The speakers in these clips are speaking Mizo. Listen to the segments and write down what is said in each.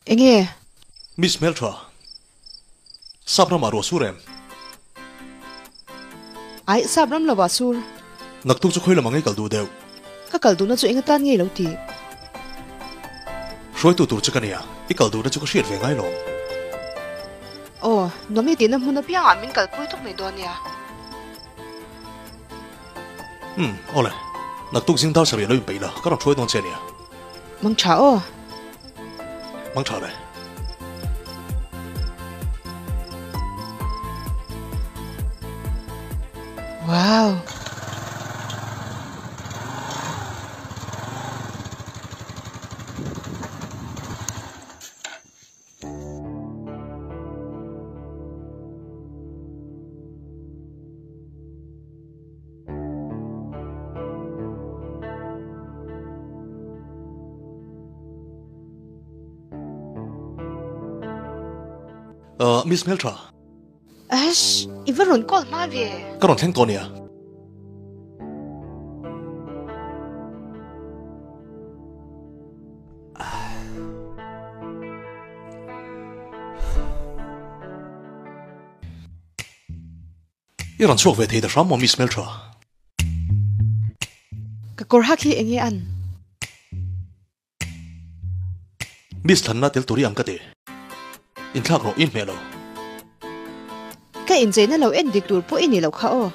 Enge? Miss hmeltha, Sap ramah ruah sur em? Aih, Sap ram lovah sur. Naktuk chu khawi lamah ngei kal duh deuh? Ka kal duhna chu eng atan ngei lo tih? Hruaitu tur che ka nia, i kal duhna chu ka hriat ve ngai lawm. Aw, nuam i tihna hmun apiangah min kalpui tawp mai dawn nia. Umm, awle. Naktuk zing dar sarih lo inpeih la, ka rawn hruai dawn che nia. Mang tha aw. Mang tha le. Wow. Uh, Miss Hmeltha. Ash, i va rawn call hma ve. Ka rawn thleng tawh nia. I rawn chhuak ve thei ta hram maw Miss Hmeltha? Ka kawr hak hi enge an? Miss thlanna tel tur i ang ka ti. Inthlak rawh i hmeh lo. Ka incheina lo en dik tur pawh i ni lo kha aw.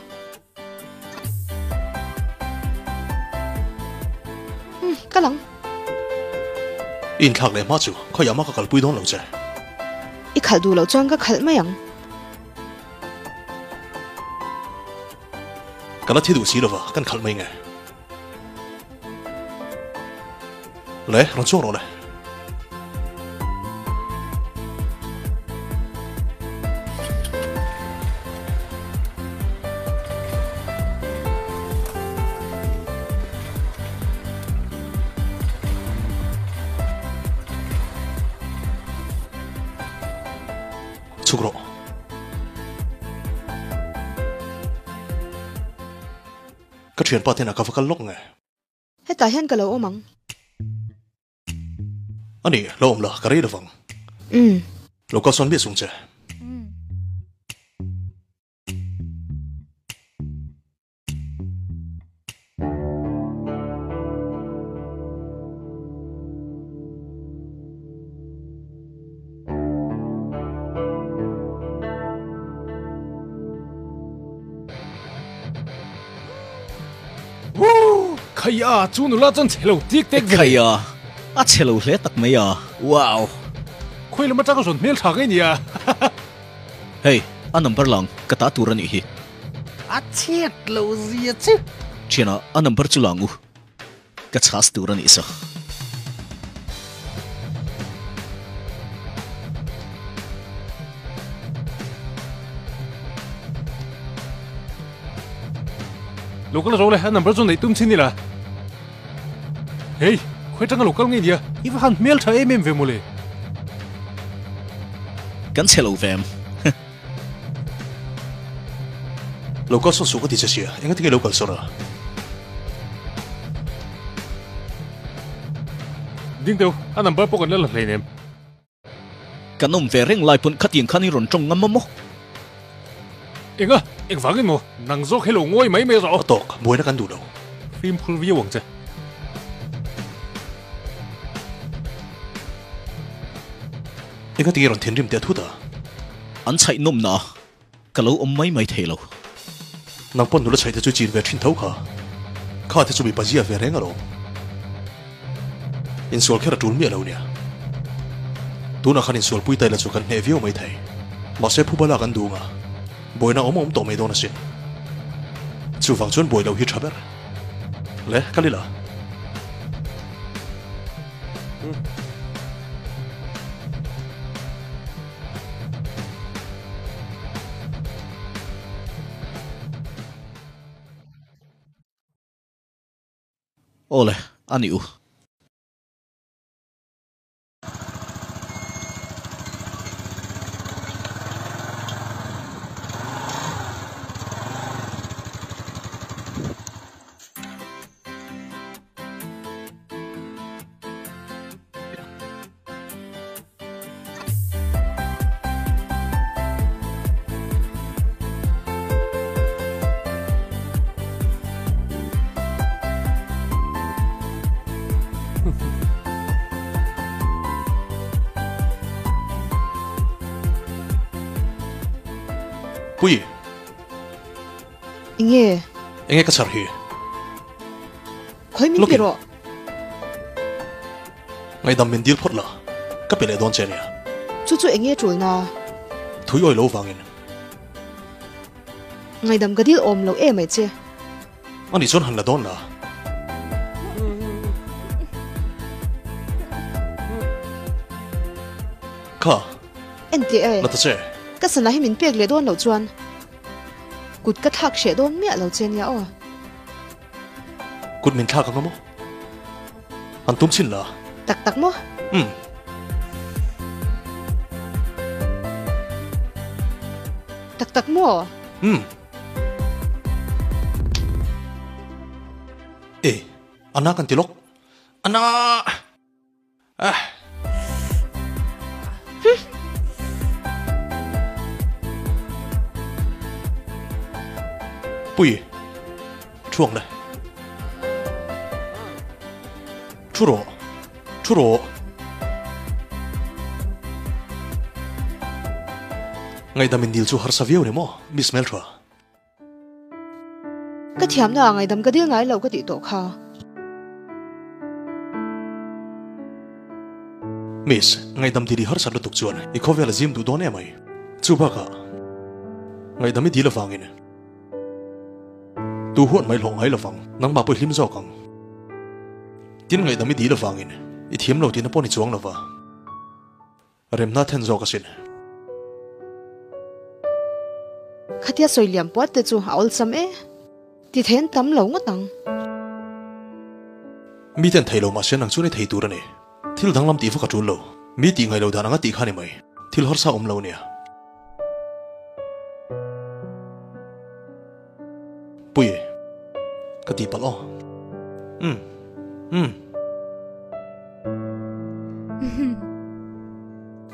Umm, ka lang. I inthlak leh hma chu khawiah mah ka kalpui dawn lo che. I khalh duh loh chuan ka khalh mai ang. Ka la thi duh si lova, kan khalh mai nge. Le, rawn chhuak rawh le. Chhuk rawh. Ka thianpa ten a ka va kal lawk nge? Hetah hian ka lo awm ang. A ni, lo awm la, ka rei lovang. Umm. Lo kal sawn miah sung che. Khaia, chu nula chuan chhe lo tik tek ve. Khaia, a chhe lo hle tak mai a. Wow! Khawi lam atanga rawn hmel tha ngei nia. Hei, a number lang ka ta tur a nih hi. A chhiat lo zia chu. Thianah, a number chu lang u. Ka chhas tur a nih sa. Lo kal ro le, a number chu neih tum chin ila. Hei, khawi tanga lo kal ngei nia, i va han hmel tha em em ve mawle. Kan chhe lo ve em? Lo kal sawn suh ka ti che sia, enga tinge lo kal sawn a? Ding deuh, a number pawh kan la la hleinem. Kan awm ve reng lai pawn khatiang khan i rawn tawng ngam a maw? Enga, engvangin maw? Nang zawk hi lo ngawi mai mai rawh. A tawk, buaina kan duh lo. Fimkhur viau ang che. Enga tinge rawn thinrim teh thut a? An chhaih nawmna a, ka lo awm mai mai thei lo. Nang pawn nula chhaih te chu chin ve thin tho kha. Kha te chu mipa zia ve reng alawm. Insual kher a tul miah lo nia. Tunah khan insualpui taila chu kan hneh viau mai thei. Mahse phuba lak an dung a, buaina awm a awm tawh mai dawn asin. Chuvang chuan buai loh hi tha ber. Le, kal ila. Awle, a ni u. Enge? Enge ka chhar hi? Khawi min pe rawh. Ngaihdam min dil phawt la, ka pe leh dawn che ania. Chu chu enge tulna? Thui awi lo vangin. Ngaihdam ka dil awm lo em ai che. Ani chuan han la dawn la. Kha. En teh e. La ta che. Ka sana hi min pek leh dawn loh chuan kut ka thlak hreh dawn miah lo che nia aw. Kut min thlak ang a maw? An tum chin la. Tak tak maw? Umm. Tak tak maw? Umm. E, a na kan ti lawk. A na! Ah! Pui, thu ang le. Thu rawh, thu rawh. Ngaihdam in dil chu harsa viau ni maw, Miss Hmeltha? Ka thiamna ah ngaihdam ka dil ngai lo ka tih tawh kha. Miss, ngaihdam dil i harsat lutuk chuan i khawvel a zim duh dawn em ai. Chu bakah, ngaihdam i dil avangin tu huat mai hlawh ngai lovang, nangmah pawh i hlim zawk ang. Tin, ngaihdam i dil avangin i thiam lo tihna pawh ni chuang lova. Remna then zawk asin. Khatia sawi liam puat te chu a awlsam e. Ti thei an tam lo ngawt ang. Mi ten thei lo mahse nang chuan i thei tur a ni. Thil danglam tih vak a tul lo. Mi tih ngaih lo dan anga tih kha ni mai. Thil harsa awm lo nia. Pui, ka tih palh aw. Umm. Umm.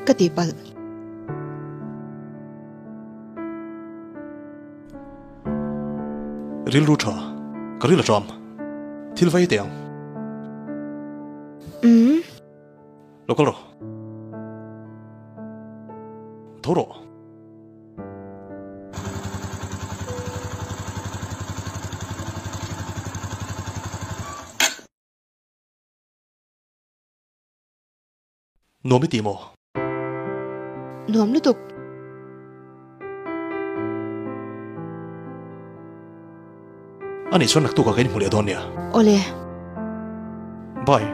Ka tih palh. Rilru tha, ka ril a ṭam. Thil vai teh ang. Umm. Lo kal rawh. Tho rawh. Nuam i ti maw? Nuam lutuk. Anih chuan naktuk ah ka inhmu leh dawn nia. Awle. Bye.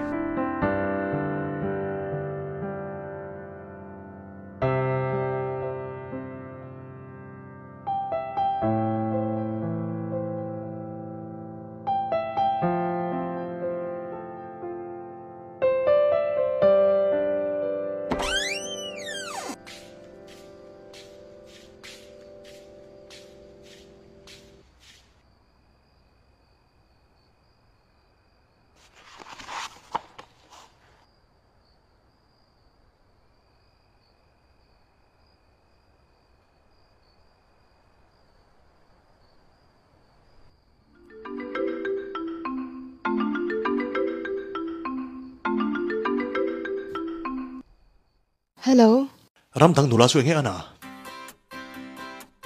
Hello. Ram dang nula chu enge ana?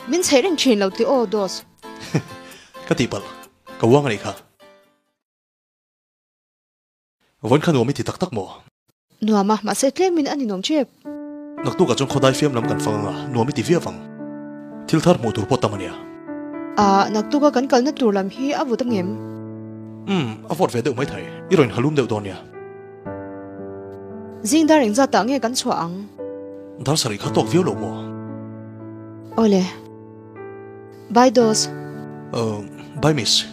Min chheih reng thin lo ti aw Dos. Ka tihpalh, ka uang anih kha. Vawiin kha nuam i ti tak tak maw? Nuam a, mahse tlemin a ninawm tep. Naktukah chuan khawdai fiam lam kan fang anga, nuam i ti viau ang. Thil thar hmuh tur pawh tam a nia. Ah, naktuka kan kalna tur lam hi a vut angem? Umm, a vawt ve deuh maithei. I rawn halum deuh dawn nia. Zing dar engzat ah nge kan chhuah ang? Dar sarih kha tawk viau lo maw? Awle. Bye Dos. Uh, bye Miss.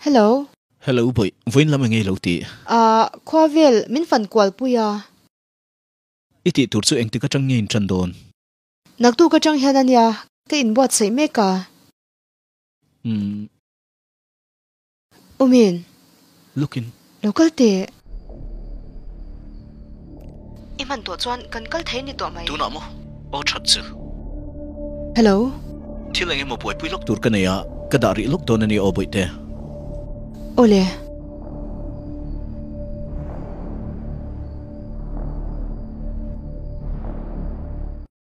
Hello. Hello bawih, vawiin lam enge lo tih? Ah, khua vel min fan kual pui a. I tih tur chu engtik atang nge in tan dawn? Naktuk atang hian a nia, ka inbuatsaih mek a. Umm. Umin. Lookin. Lo kal teh. I hman tawh chuan kan kal thei ni tawh mai. Tunah maw? Aw that chu. Hello. Thil eng emaw buaipui lawk tur ka nei a, ka dah rih lawk dawn a ni aw Bawihte. Awle.